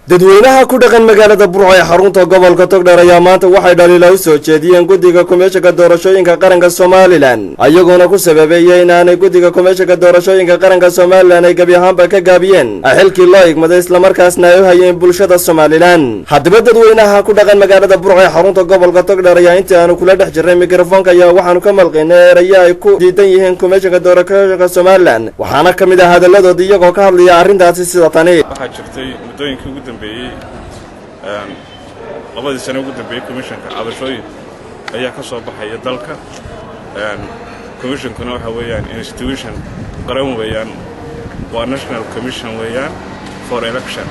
Dadweynaha ku dhaqan magaalada Burco ee xarunta gobolka Togdheer ayaa maanta waxay dhaliila u soo jeediyeen guddiga komishanka doorashooyinka qaranka Somaliland, ayagoona ku sababeeyey inaanay guddiga komishanka doorashooyinka qaranka Somaliland ay gebi ahaanba ka gaabiyeen xilkii loo igmaday, islamarkaasna ay u hayeen bulshada Somaliland. Haddaba dadweynaha ku dhaqan magaalada Burco ee xarunta gobolka Togdheer ayaa intii aanu kula dhex jirnay mikrofoonka ayaa waxaanu ka malqaynay eraya ay ku diidan yihiin komishanka doorashooyinka Somaliland, waxaana ka mid ah hadalladood iyagoo ka hadlaya arrintaasi sida tani. Waxaa jirtay muddooyinkii ugu dambeeyey, 2dii sane ugu dambeeyey, commissionka cabashooyin ayaa ka soo baxaya dalka. Commissionkuna waxa weeyaan institution qaran weeyaan, waa national commission weeyaan for election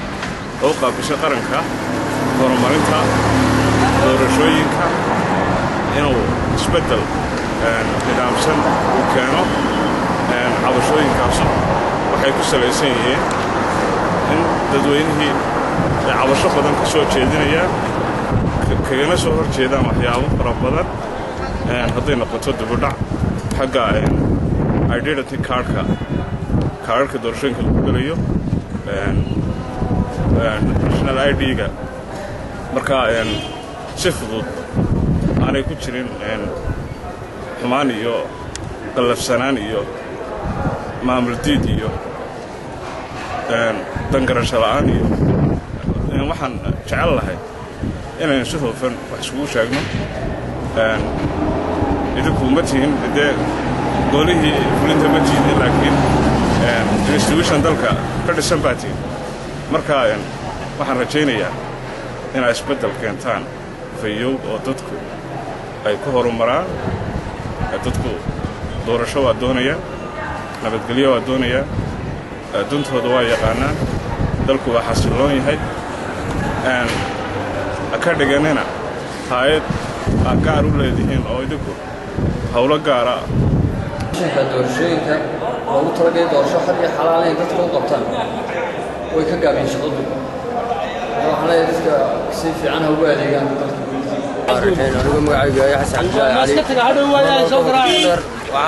oo qaabilsan qaranka horumarinta doorashooyinka, inuu isbeddel nidaamsan uu keeno. Cabashooyinkaasu waxay ku salaysan yihiin in dadweynihii ay cabasho badan ka soo jeedinayaan, kagana soo hor jeedaan waxyaabo fara badan, hadday noqoto dibudhac xagga identity cardka, kaararka doorashooyinka lagu gelayo, national ID-ga. Marka si fudud aanay ku jirin xumaan iyo qallafsanaan iyo maamul diid iyo dangarasho la'aan. Iyo waxaan jecel lahay inaynu si hufan wax iskugu sheegno. Idinku ma tihin dee golihii fulinta, ma tihin, laakiin institution dalka ka dhisan baa tihin. Marka waxaan rajaynayaa inaa isbeddel keentaan fayow oo dadku ay ku horumaraan. Dadku doorasho waa doonayaan, nabadgelyo waa doonayaan, duntooda waa yaqaanaan, dalku waa xasilloon yahay. Ha ka dhiganina hay'ad aad gaar u leedihiin oo idinku howlo gaara. Komishanka doorashooyinka loogu talagalay doorasho xor iyo xalaal inay dadka u qabtaan way ka gaabiyeen shaqadu. Waxaan leeyahay, dadka si fiican ha ugu adeegaan dalka. Anigu magacaygu yahay Xasan Cabdillaahi Cali. Waxaan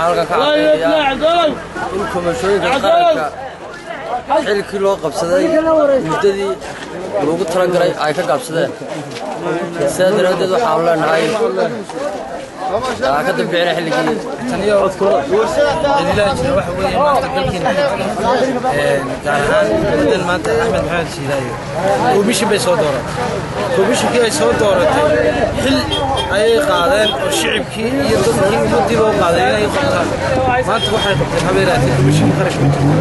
halkan ka cadeynayaa in komishooyinka qaranka xilkii loo qabsaday muddadii loogu talagalay ay ka gaabsadeen. Sidaa daraaddeed waxaanu leenahay ka dambicina xilligii. Cidilaa jira waxa weeye maanta dalkeena, gaar ahaan dowladdan maanta Axmed Maxamed Siilaayo, komishin bay soo dooratay. Komishinkii ay soo dooratay xil ayay qaadeen oo shicibkii iyo dadkii ummaddiiba u qaadeen inay qabtaan. Maanta waxay qabteen habeeraatee komishinkii qarash ma jirto,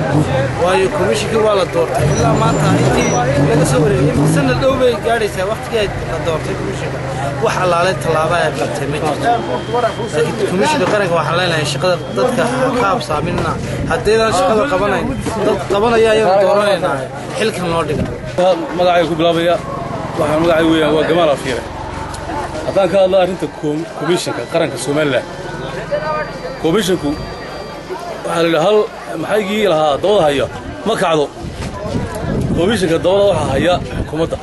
waayo komishinkii waa la doortay. Ilaa maanta intii laga soo wareegay, imika sanad dhow bay gaadhaysaa waqtigii ay la doortay komishinka, wax allaalay tallaaba ay qabtay ma jirto. Laakiin komishinka qaranka waxaan leenahay, shaqada dadka ha ka habsaaminna. Haddaydaan shaqada qabanayn, dad qabanaya ayaanu dooranaynaa, xilkan noo dhiga. Magacayga ku bilaabaya, waxaan magacay weeyaan waa Gamaal Afiire. Haddaan ka hadlo arrinta komishanka qaranka Somaliland, komishanku waxaa la yidhi hal maxaygii lahaa dabada haya ma kacdo. Komishanka dabada waxaa haya xukuumadda,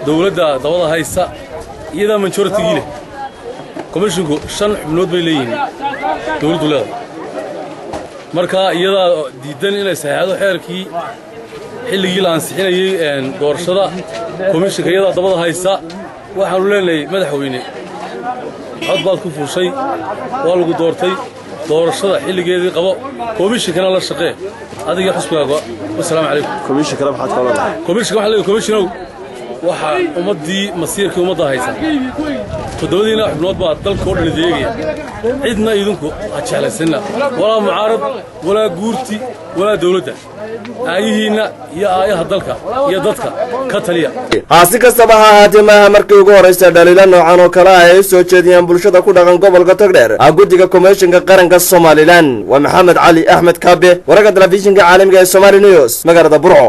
dowladda dabada haysa, iyadaa majoritigii leh. Komishinku shan xubnood bay leeyihiin dowladdu leedahay. Marka iyadaa diidan inay saxeexdo xeerkii xilligii la ansixinayey doorashada komishinka, iyadaa dabada haysa. Waxaannu leenahay, madaxweyne, cod baad ku fuushay, waa lagu doortay, doorashada xilligeedii qabo, komishinkana la shaqee adiga xusbigaaga. Wasalaamu calaykum. Komishinkana maxaad ka leedahay? Komishinka waxaa leeyahay, komishinow, waxaa ummaddii masiirkii ummadda haysa. Toddobadiina xubnood baa dalka oo dhan ideegaya. Cidna idinku ha jeclaysanina, walaa mucaarad, walaa guurti, walaa dawladda. Aayihiinna iyo aayaha dalka iyo dadka ka taliya. Hasi kastaba ha ahaatee, maaha markii ugu horraysa dhaliilo noocan oo kale ah ay u soo jeediyaan bulshada ku dhaqan gobolka Togdheer guddiga komishinka qaranka Somaliland. Waa Maxamed Cali Axmed Kaabe, wararka telefishinka caalamiga ee Somali News, magaalada Burco.